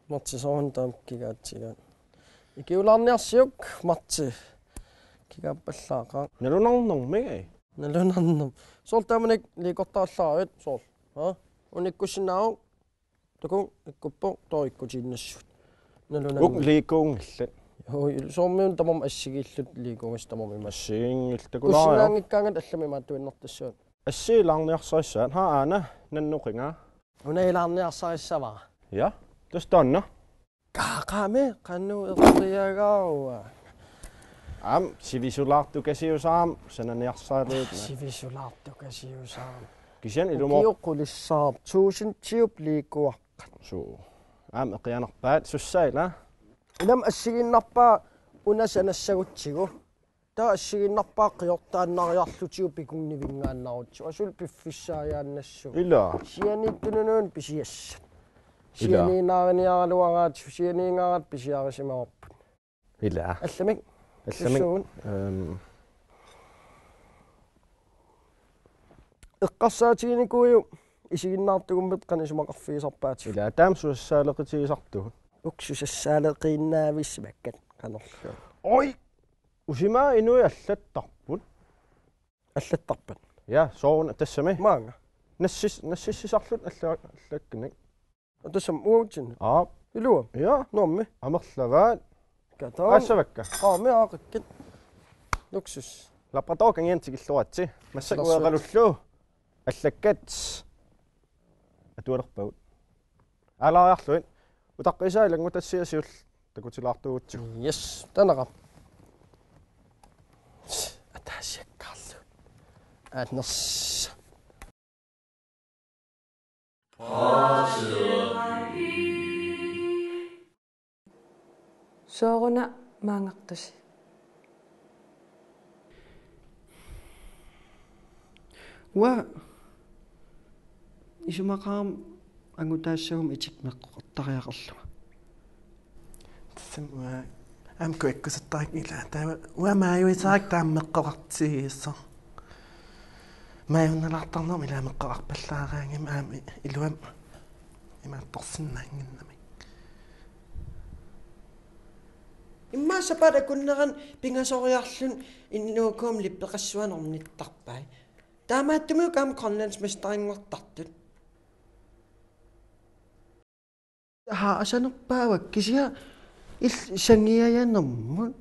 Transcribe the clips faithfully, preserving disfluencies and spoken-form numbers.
Marti, soorunami taama kigaatsigaat. Ikiulaarniarsiuk, Marti. Kigaappallaaqaaq. Nalunarnermi? Nalunarnermi. Soorlu taamanikkut liikortaallarit, soorlu. Ha? Unikkussinnaavoq. Takuuk ikkuppoq, taava ikkutiinnassut. Nalunarnermi. Uk liikuunngillat. Joo, soormiuna tamarmik assigiillutik liikuugassat tamarmik imaassinnaavoq. Assigiinngillat, takuuk. Kussinnaanngikkaangat allamik imaattuinnartussaapput. Assigiilaarniarsarissavat. Haa, aana, nannukinga. Una ilaarniarsarissavara. Ja, tassa taanna. Qaqqami, qanoq eqqiagaava? Aamma, sivisulaartukasiusarami sananiarsariit. Sivisulaartukasiusarami. Kisianni ilumoor- Ukiut qulissaartut tuusintiup liikuaqqat. Suu. Aamma eqianarpaat, sussaila. Ilami assigiinnarpaa una sanassagutsigu. Taava assigiinnarpaa qiortaannariarlutigu pikunnivinngaannarutsigu. Asuli piffissaajaannassuugut. Ilaa. Sianiittununuun pisiassat. Ilaa. Sianiinnaariniaraluaraat, sianiingaaratta pisiarisimavarput. Ilaa. Allamik. Allamik. Sussuun. Ehm. Eqqarsaatiginikuujuk isiginnaartugummit qanoq isumaqarfigisarpaatit. Ilaa, taama susassaaleqitigisartugut. Uk susassaaleqiinnaavissuakkat qanorlu. Oj! Usimaa inuit allattarput. Allattarpat? Ja, sooruna tassami. Maanga? Nassis-, nassissisarlutik alla-, allakkanik. Tassami uatsinnut. Aap. Ilua? Ja. Normi. Amerlavaat. Kataa. Aassavakka. Qaami aaqakkit. Luksus. Labrador kangian tikilluaritsi. Massakkut ueqalullu. Allakkat. Atualerpagut. Aalaariarlugit. Utaqqisaa ilanngutassiaq siulleq takutilaartuugutsigu. Yes, taanna. Ataasiakkaarlugu. Anners. Sooruna maangartusi? Uanga isumaqarama angutaassaguma itik meqqoqartariaqarlunga. Tassami uanga aamma kuikkusuttarakku ilaa. Taava uanga maajuisaarakku taama meqqoqartigisoq. Maajunnalaartarnermik ilaa meqqoqarpallaaraangama aamma i-, iluamik imaattorsinnaannginnamik. Immaqa sapaatip akunnerani pingasoriarluni innuukuum lippeqassuani ornittarpai. Taamaattumik aamma grønlandsmesterinngortartut. Haa, asanerpaavakka kisianni il-, sangiajanermut.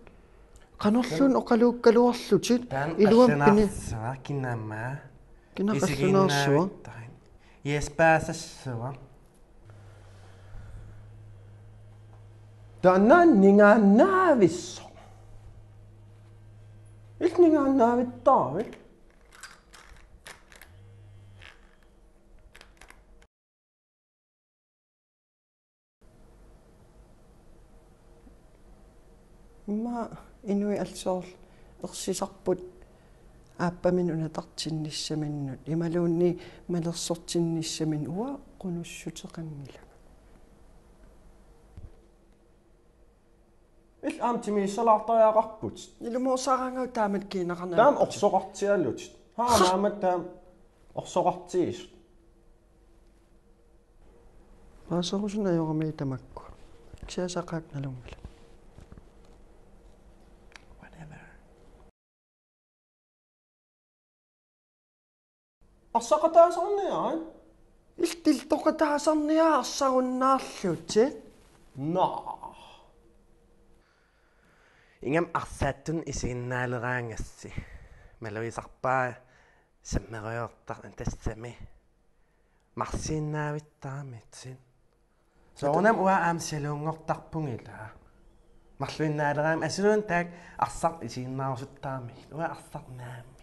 Qanorluunniit oqaluukkaluarlutit. Taanna iluamik pini-, qallunaarsuaq kinama. Kina qallunaarsuaq? Isiginnaavittarami. Jesper Sassuaq. Taanna ningaannaavissoq. Illit ningaannaavittaravit? Immaqa inuit allat soorlu ersisarput aappaminut unatartinnissaminnut imaluunniit malersortinnissaminnut, uanga qunussuteqanngilanga. Illit aamma timissalaartariaqarputit. Ilumoorsaaraangavit taamatut kiinaqarnani. Taama orsoqartialutit. Haa, naamik taama orsoqartigisut. Paaserusunneq ajorami tamakku. Kisianni saqqaaq nalunngilaq. Whatever. Arsaqataasarniarit? Illit iltoqataasarniarit arsarunnaarlutit. Naa. Ingammik arsaattut isiginnaaleraangassi. Malugisarpara sammerujoortarami tassami. Marsiinnaavittaramitit. Soorunami uanga aamma saluunngortarpunga ilaa. Marluinnaaleraangamik asuluunniit taakku arsaq isiginnaarusuttaramigit. Uanga arsaq naamik.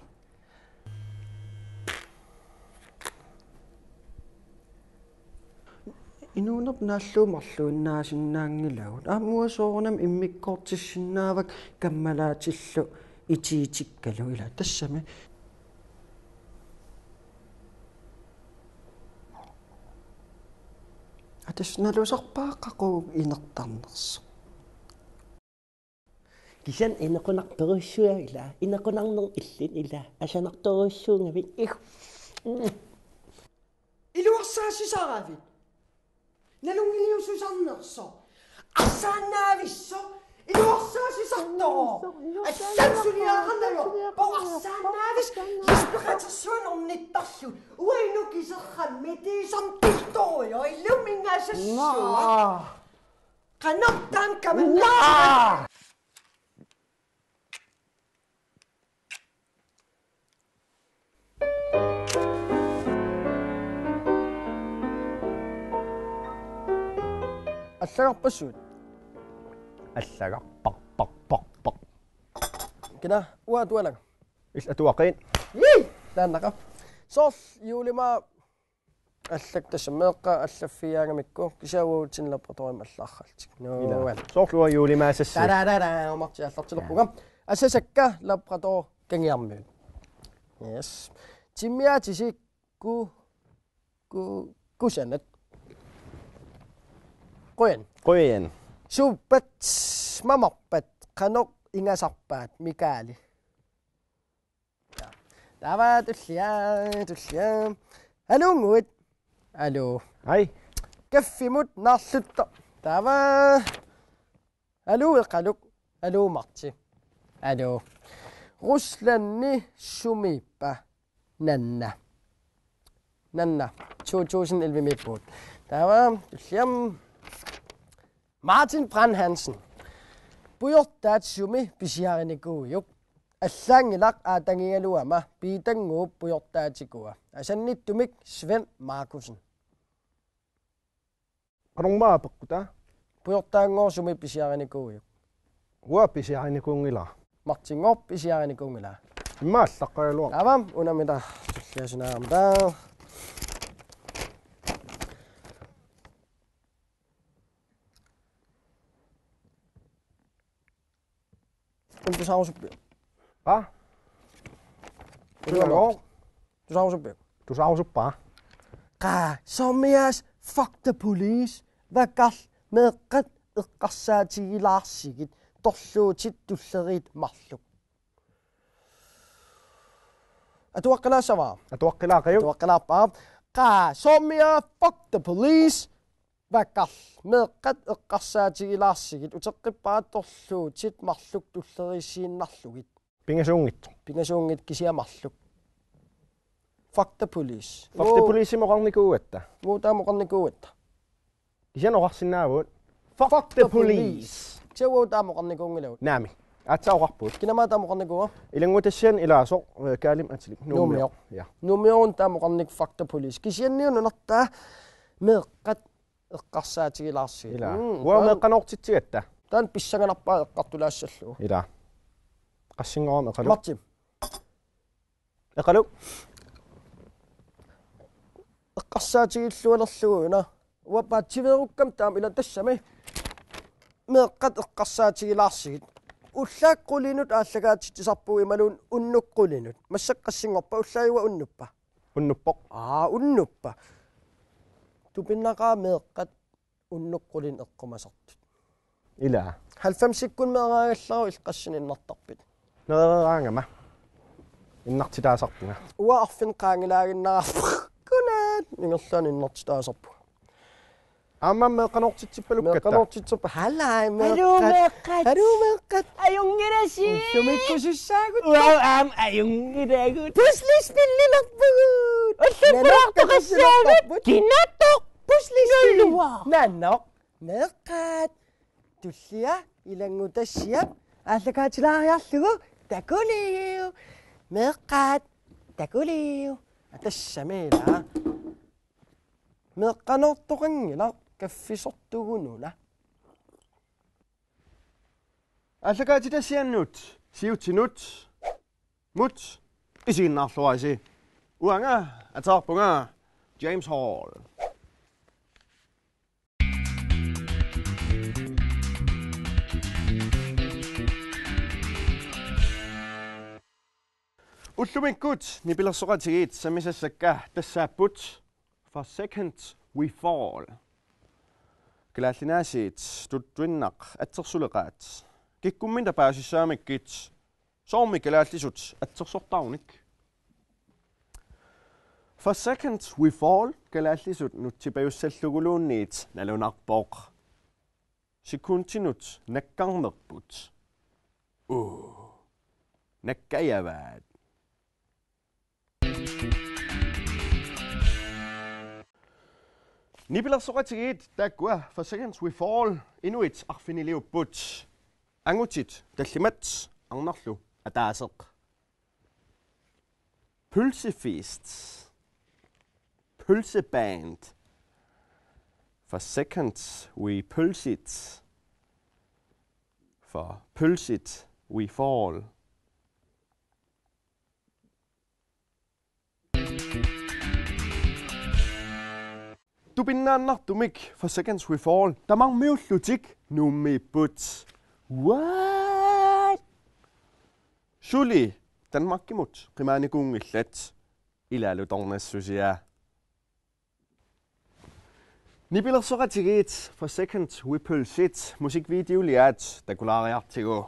Inuunerput naallugu marluinnaasinnaanngilagut. Aamma uanga soorunami immikkoortissinnaavakka kammalaatillu itiitikkalu, ila tassami. Atas nalusarpaa qaqugu inertarnersoq. Kisianni inequnartorujussuugamik ila, inequnarneq illit ila, asanartorujussuugamik. Ih. Iluarsaasisaravit. Nalunngiliususarnersoq. Arsaannaavissoq. Iluarsaasisartoq. Assan suliaqarnalu. Poq arsaannaavis. Ispeqatersuanernittalu. Uainuk iserrammi tiisamtiltorujo. Ilummingasassua. Naa. Qanoq taanna kamanna. Naa. Allagarpassuit. Allagarpar, par, par, par. Kina, uanga atualanga. Illit atuaqit. Ii! Taannaqa. Soorlu juulimaaq allak tassa meeqqat allaffigigaangamikku kisianni uagutsinnut laboratoriami allaarallutik. Ila. Nuann. Soorlu uanga juulimaasassi. Tararara, umarti aallartilerpunga. Asasakka laborator kangiarmiut. Yes. Timmiaatisi ku-, ku-, kusanat. Qujan. Qujan. Suuppat, mamarpat, qanoq ingasarpaat, Mikaali. Taava tullia, tullia. Aluunnguit. Aluu. Hej. Kaffimut naarlutta. Taava. Aluu Eqaluk. Aluu Marti. Aluu. Ruslandi sumiippa? Nanna. Nanna. To tusind elleve-miippugut. Taava tullia. Martin Brand Hansen. Pujortaat sumi pisiarinikuuiuk? Allaanngilaq aatangigaluama Piitannguup pujortaatikua. Asannittumik Svend Markussen. Qanormaa peqqutaa? Pujortaanngooq sumi pisiarinikuuiuk? Uanga pisiarinikuunngilara. Martinngooq pisiarinikuunngilara. Immaqa allaqqagaluaq. Avam, unamita tulliasunaarmata. Una tusaarusuppiuk? Aa? Tusaarusuppiuk? Tusaarusuppara. Qaa, Sommias, fuck the police. Vakarl, meeqqat eqqarsaatigilaarsigit, torluutit tulleriit marluk. Atuaqqilaassava? Atuaqqilaaqajuk. Atuaqqilaarpara. Qaa, Sommias, fuck the police. Vakarl, meeqqat eqqarsaatigilaarsigit, uteqqippara torluutit marluk tulleriissiinnarlugit. Pingasuunngitsoq. Pingasuunngitsoq kisianni marluk. Fuck the police. Fuck the police-imik oqarnikuugatta. Uagut taama oqarnikuugatta. Kisianni oqarsinnaavugut. Fuck the police. Kisianni uagut taama oqarnikuunngilagut. Naamik. Aatsaat oqarpugut. Kinamaa taama oqarnikuua? Ilanngutassiani ilaasoq, eh, Kaalimik atilik. Nuummioruna. Nuummioruna. Ja. Nuummioruna taama oqarnikuu fuck the police. Kisianniuna nunartaa meeqqat eqqarsaatigilaarsigit. Ila. Mm, uanga taanna meeqqanoortitsigatta. Taanna pissanganarpaa eqqartulaassallugu. Ila. Qassinngorami Eqaluk? Martin. Eqaluk? Eqqarsaatigillualerlugu una. Uanga paatsiveerukkama taama ila tassami. Meeqqat eqqarsaatigilaarsigit. Ullaaq qulinut aallakaatitsisarpugut imaluunniit unnuk qulinut. Massakkut qassinngorpa, ullaaq uanga unnuppa? Unnuppoq. Aa, unnuppa. Tupinnaqaaq meeqqat unnuk qulinik eqqumasartut. Ila. Halvfemsikkut meeraagallaruk illit qassinik innartarpit? Meeraagama. Innartitaasarpunga. Uanga arfineq qaangilaaginnarpunga. Godnat. Ingerlaannaq innartitaasarpunga. Aamma meeqqanoortitsippalukkatta. Meeqqanoortitsippa. Haluu meeqqat. Haluu meeqqat. Haluu meeqqat. Ajunngilasi. Ullumikkut sussaagut. Uau aamma ajunngilagut. Puslespillilerpugut. Ullup pulaartoqassaagut. Kinattoq. Puslespilli. Nulluaq. Naannoq. Meeqqat. Tullia ilanngutassiap aallakaatilaariarlugu takuliuk. Meeqqat. Takuliuk. Atassamiila. Meeqqanoortoqanngilaq kaffisortugununa. Aallakaatitassiannut siutinut mut isiginnaarluarisi. Uanga ateqarpunga James Hall. Ullumikkut nipilersoqatigiit sammisassakka tassaapput For Seconds We Fall. Kalaallit Nunaanniit tuttuinnaq atsersuleqaat. Kikkummita paasissaammikkit soormi kalaallisut atsersortarnik? For Seconds We Fall kalaallisut nutsipajussallugu-luunniit nalunarpoq. Sekundinut nakkarnerput. Uu. Nakkajavaat. Nipilersoqatigiit, taakkua For Seconds We Fall inuit arfiniliupput. Angutit tallimat, arnarlu ataaseq. Pølsefest. Pølseband. For Seconds We Pølsit. For Pølsit We Fall. Tupinnaannartumik For Seconds We Fall tamarmiullutik Nuummiipput. What? Suli Danmarkimut qimaanikuunngillat, ilaalu tornassusia. Nipilersoqatigiit, For Seconds We Pølsit musikvideoliaat takulaariartigu.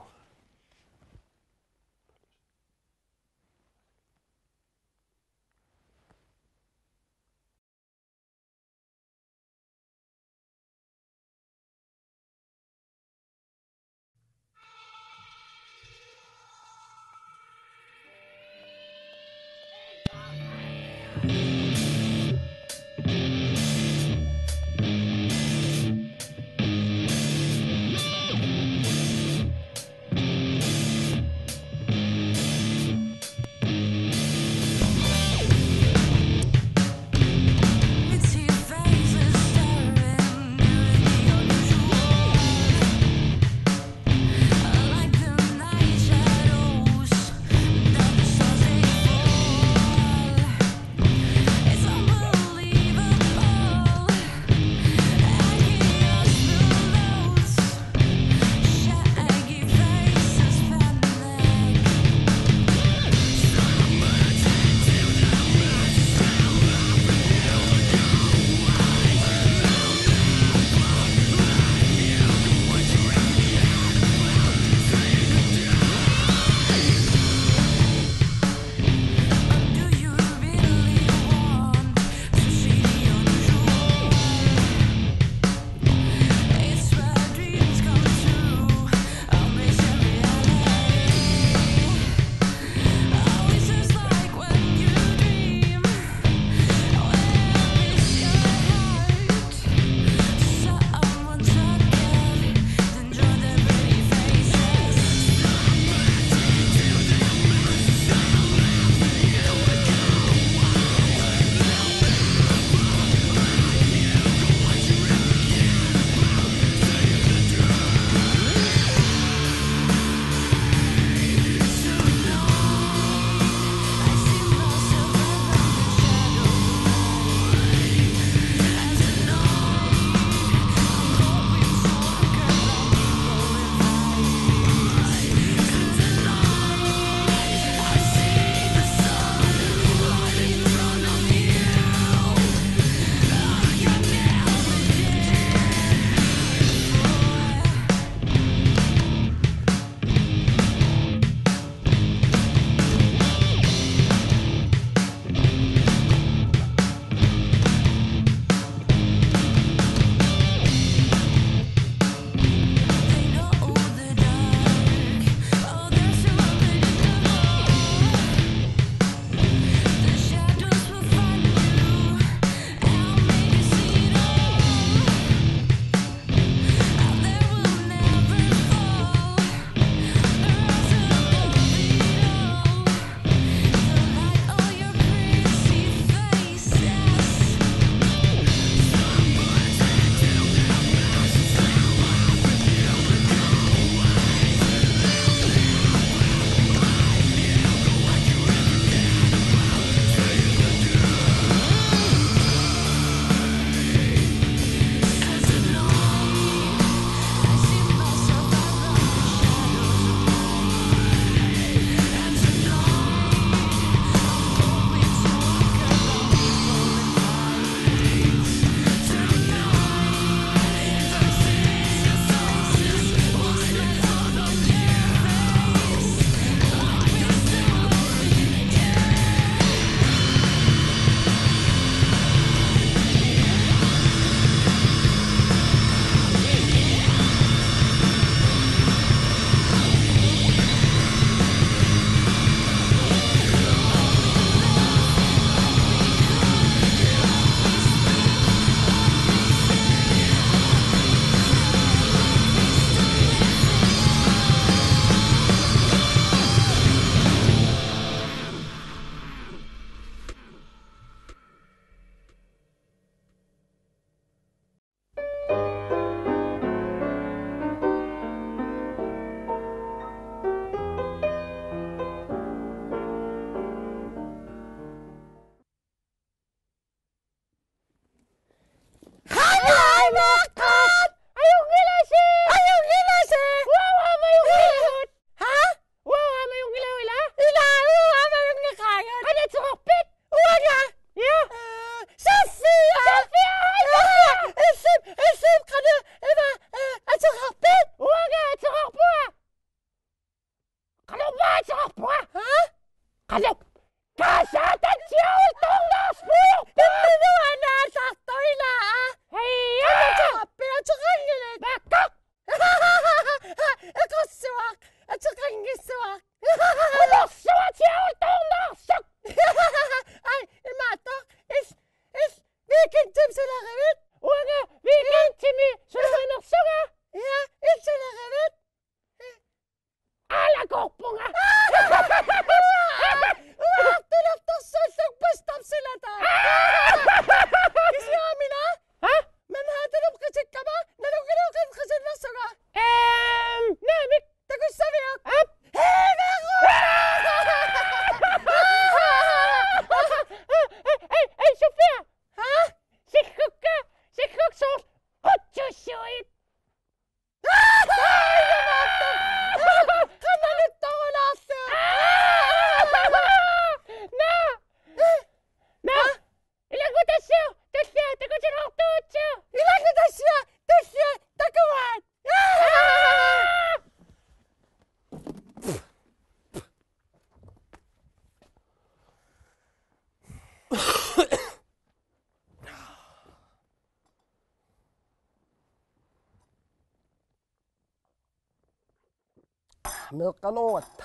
Meeqqanooratta.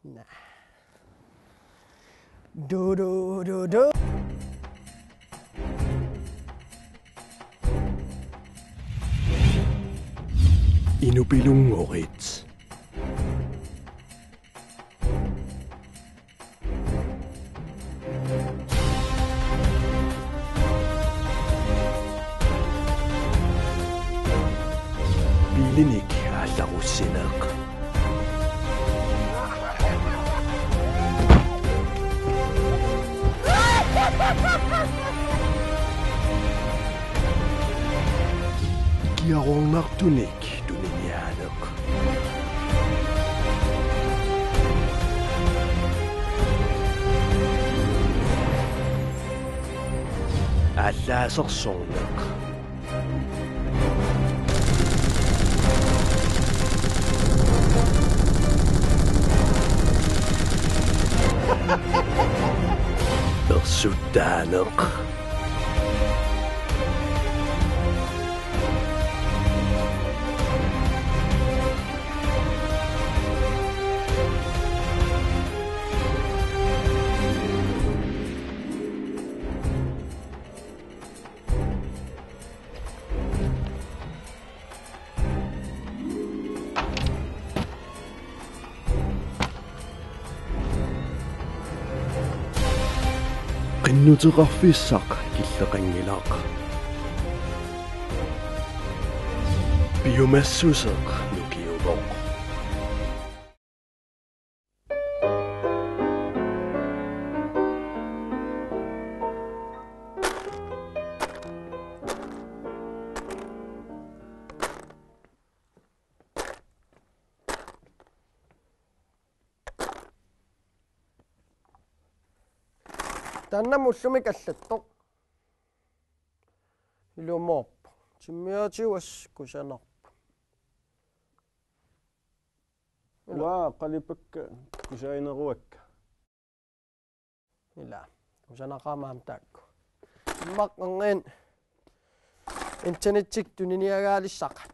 Naa. Du, du, du, du. Inupilunngorit. Biilinik aallarussineq. Ikiaroornartunik tuniniaaneq. Aallaasersorneq. Persuttaaneq. Qinnuteqarfissaq killeqanngilaq. Piumassuseq nukiuvoq. Taanna ullumi kallattoq. Ilumoorpoq. Timmiaatigut kusanarpoq. Ila. Uanga qalipakka kusaaneruakka. Ila. Kusanaqaaq aamma taakku. Immaqa qangan internettik tuniniagaalissaqaat.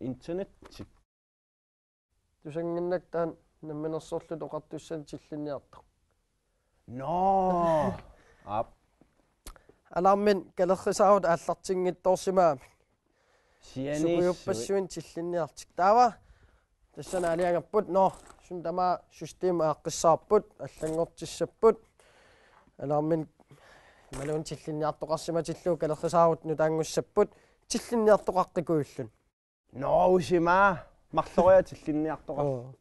Internettik? Tusannginnakku taanna Namminersorlutik Oqartussanut tillinniartoq. Nå. Aap. Alarmit kalerrisaarut aallartinngitsoorsimagami. Sianiissuit. Sukujuppassuit tillinniartik. Taava. Tassani aalajangerput. Nå. Suna tamaat systemi aaqqissaarput. Allanngortissapput. Alarmit imaluunniit tillinniartoqarsimatillugu kalerrisaarut nutaanngussapput. Tillinniartoqaqqikkujulluni. Nå, usimaa. Marloriarlugu tillinniartoqarpoq. Oo.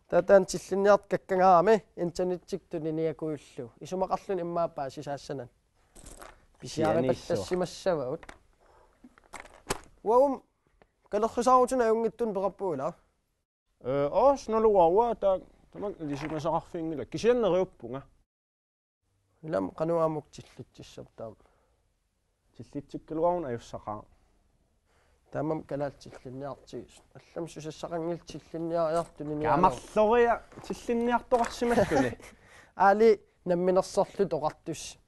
Taava taanna tillinniartoqaqqikkumaarami internettik tuniniakujullugu. Isumaqarluni immaqa paasisassanani. Sianiissuaq. Pisiaripallassimassavagut. Uagut kalerrisaarutinik ajunngitsunik peqarpugut ilaa. Ee, oos naluara taakku tamakku ilisimasaqarfiunngilakka. Kisianni neriuppunga. Ilami qanoq aamma uku tillitsissapput taama. Tillitsikkaluaruna ajussaqaaq. Taamaammat kalaallit tillinniartigisut. Allamik susassaqanngillat tillinniariartut tuniniaannarlugu. Kamarloria tillinniartoqarsimassuni. Aali Namminersorlutik Oqartussat.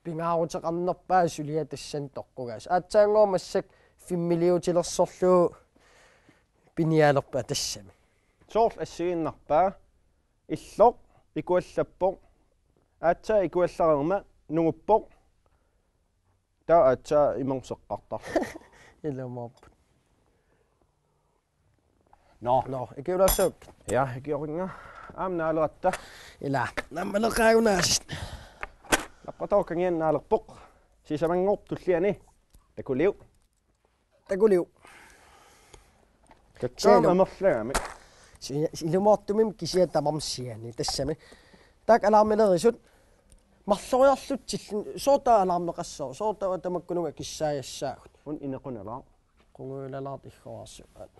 Pingaaruteqarnerpaat suliaq tassani toqqugaassaaq. Aatsaannguaq massakkut filmiliutilersorlugu pinialerpaa tassami. Soorlu assigiinnarpaa. Illoq ikuallappoq. Aatsaat ikuallareermat nunguppoq. Taava aatsaat imerseqqartarpoq. Ilumoorpoq. Nå. Nå, ikiulaassavat? Ja, ikiorinnga. Aamma naaleratta. Ila, nammaleqaagunaasit. Nappatooq kangian naalerpoq. Sisamanngorpoq tulliani. Takuliuk. Takuliuk. Kakkaak amerlagami. Si-, ilumoortumik kisiat tamarmik siani tassami. Taakku alarmilerisut. Marloriarlutik tillin-, sooq taava alarmeqassaaq, sooq taava tamakkununnga kissaajassaagut. Una inequnalaaq. Qungujulalaartoq iggoraarsuaat.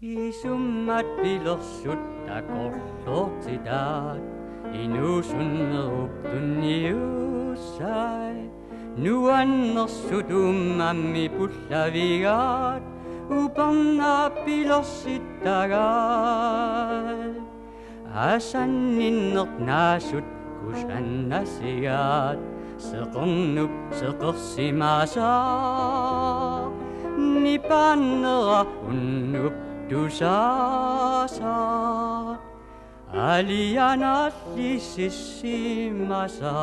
Isummat pilerluta takorloortitaat, inuusunnerup tunniussai. Nuannersut uummammi pullavigaat, Upernaapilersittagai asanninnernaasut kusannasigaat seqernup seqersimasaa nipaannera unnup tusaasa alianaallisissimasa.